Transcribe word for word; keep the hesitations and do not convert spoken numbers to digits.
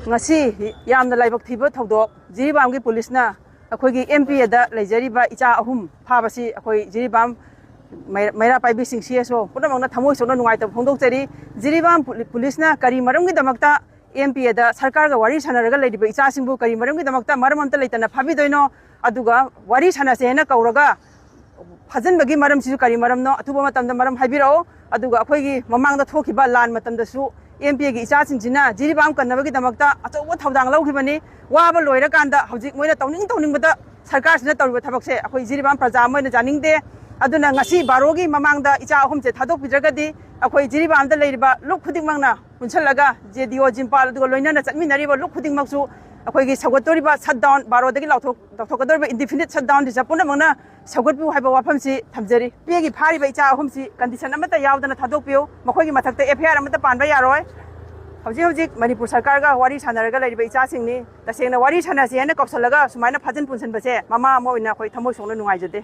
ꯉꯁꯤ ꯌꯥꯝꯅ ꯂꯥꯏꯕꯛ ꯊꯤꯕ ꯊꯧꯗꯣꯛ, ꯖꯤꯔꯤꯕꯥꯝꯒꯤ ꯄꯨꯂꯤꯁꯅ ꯑꯩꯈꯣꯏꯒꯤ ꯑꯦꯝ ꯄꯤ ꯑꯦꯗ ꯂꯩꯖꯔꯤꯕ ꯏꯆꯥ ꯑꯍꯨꯝ ꯐꯥꯕꯁꯤ ꯑꯩꯈꯣꯏ ꯖꯤꯔꯤꯕꯥꯝ ꯃꯩ-, ꯃꯩꯔꯥ ꯄꯥꯏꯕꯤ ꯁꯤꯡ ꯁꯤ ꯑꯦꯁ ꯑꯣ ꯄꯨꯝꯅꯃꯛꯅ ꯊꯃꯣꯏ ꯁꯣꯛꯅ ꯅꯨꯡꯉꯥꯏꯇꯕ ꯐꯣꯡꯗꯣꯛꯆꯔꯤ꯫ ꯖꯤꯔꯤꯕꯥꯝ ꯄꯨꯂꯤ-, ꯄꯨꯂꯤꯁꯅ ꯀꯔꯤ ꯃꯔꯝꯒꯤꯗꯃꯛꯇ ꯑꯦꯝ ꯄꯤ ꯑꯦꯗ ꯁꯔꯀꯥꯔꯒ ꯋꯥꯔꯤ ꯁꯥꯟꯅꯔꯒ ꯂꯩꯔꯤꯕ ꯏꯆꯥꯁꯤꯡꯕꯨ ꯀꯔꯤ ꯃꯔꯝꯒꯤꯗꯃꯛꯇ ꯃꯔꯝ ꯑꯝꯇ ꯂꯩꯇꯅ ꯐꯥꯕꯤꯗꯣꯏꯅꯣ? ꯑꯗꯨꯒ ꯋꯥꯔꯤ ꯁꯥꯟꯅꯁꯦ ꯍꯥꯏꯅ ꯀꯧꯔꯒ ꯐꯥꯖꯤꯟꯕꯒꯤ ꯃꯔꯝꯁꯤꯁꯨ ꯀꯔꯤ ꯃꯔꯝꯅꯣ? ꯑꯊꯨꯕ ꯃꯇꯝꯗ ꯃꯔꯝ ꯍꯥꯏꯕꯤꯔꯛꯑꯣ꯫ ꯑꯗꯨꯒ ꯑꯩꯈꯣꯏꯒꯤ ꯃꯃꯥꯡꯗ ꯊꯣꯛꯈꯤꯕ ꯂꯥꯟ ꯃꯇꯝꯗꯁꯨ ꯑꯦꯝ ꯄꯤ ꯑꯦꯒꯤ ꯏꯆꯥꯁꯤꯡꯁꯤꯅ ꯖꯤꯔꯤꯕꯥꯝ ꯀꯟꯅꯕꯒꯤꯗꯃꯛꯇ ꯑꯆꯧꯕ ꯊꯧꯗꯥꯡ ꯂꯧꯈꯤꯕꯅꯤ꯫ ꯋꯥꯕ ꯂꯣꯏꯔꯀꯥꯟꯗ ꯍꯧꯖꯤꯛ ꯃꯣꯏꯅ ꯇꯧꯅꯤꯡ ꯇꯧꯅꯤꯡꯕꯗ ꯁꯔꯀꯥꯔꯁꯤꯅ ꯇꯧꯔꯤꯕ ꯊꯕꯛꯁꯦ ꯑꯩꯈꯣꯏ ꯖꯤꯔꯤꯕꯥꯝ ꯄ꯭ꯔꯖꯥ ꯑꯃ ꯑꯣꯏꯅ ꯌꯥꯅꯤꯡꯗꯦ꯫ ꯑꯗꯨꯅ ꯉꯁꯤ ꯕꯥꯔꯣꯒꯤ ꯃꯃꯥꯡꯗ ꯏꯆꯥ ꯑꯍꯨꯝꯁꯦ ꯊꯥꯗꯣꯛꯄꯤꯗ꯭ꯔꯒꯗꯤ ꯑꯩꯈꯣꯏ ꯖꯤꯔꯤꯕꯥꯝꯗ ꯂꯩꯔꯤꯕ ꯂꯨꯞ ꯈꯨꯗꯤꯡꯃꯛꯅ ꯄꯨꯟꯁꯤꯜꯂꯒ ꯖꯦ ꯗꯤ ꯑꯣ ꯖꯤꯝꯄꯥꯜ ꯑꯗꯨꯒ ꯂꯣꯏꯅꯅ ꯆꯠꯃꯤꯟꯅꯔꯤꯕ ꯂꯨꯞ ꯈꯨꯗꯤꯡꯃꯛꯁꯨ ꯑꯩꯈꯣꯏꯒꯤ ꯁꯧꯒꯠꯇꯣꯔꯤꯕ ꯁꯠ ꯗꯥꯎꯟ, ꯕꯥꯔꯣꯗꯒꯤ ꯂꯥꯎꯊꯣꯛ-, ꯂꯥꯎꯊꯣꯛꯀꯗꯧꯔꯤꯕ ꯏꯟꯗꯤꯐꯤꯅꯤꯠ ꯁꯠ ꯗꯥꯎꯟ ꯗꯤꯁ ꯄꯨꯝꯅꯃꯛꯅ ꯁꯧꯒꯠꯄꯤꯌꯨ ꯍꯥꯏꯕ ꯋꯥꯐꯝꯁꯤ ꯊꯝꯖꯔꯤ꯫ ꯄꯦꯒꯤ ꯐꯥꯔꯤꯕ ꯏꯆꯥ ꯑꯍꯨꯝꯁꯤ ꯀꯟꯗꯤꯁꯟ ꯑꯃꯠꯇ ꯌꯥꯎꯗꯅ ꯊꯥꯗꯣꯛꯄꯤꯌꯨ꯫ ꯃꯈꯣꯏꯒꯤ ꯃꯊꯛꯇ ꯑꯦꯐ ꯑꯥꯏ ꯑꯥꯔ ꯑꯃꯠꯇ ꯄꯥꯟꯕ ꯌꯥꯔꯣꯏ꯫ ꯍꯧꯖꯤꯛ ꯍꯧꯖꯤꯛ ꯃꯅꯤꯄꯨꯔ ꯁꯔꯀꯥꯔꯒ ꯋꯥꯔꯤ ꯁꯥꯟꯅꯔꯒ ꯂꯩꯔꯤꯕ ꯏꯆꯥꯁꯤꯡꯅꯤ꯫ ꯇꯁꯦꯡꯅ ꯋꯥꯔꯤ ꯁꯥꯟꯅꯁꯤ ꯍꯥꯏꯅ ꯀꯧꯁꯜꯂꯒ ꯁꯨꯃꯥꯏꯅ ꯐꯥꯖꯤꯟ ꯄꯨꯟꯁꯤꯟꯕꯁꯦ ꯃꯃꯥ ꯑꯃ ꯑꯣꯏꯅ ꯑꯩꯈꯣꯏ ꯊꯃꯣꯏ ꯁꯣꯛꯅ ꯅꯨꯡꯉꯥꯏꯖꯗꯦ꯫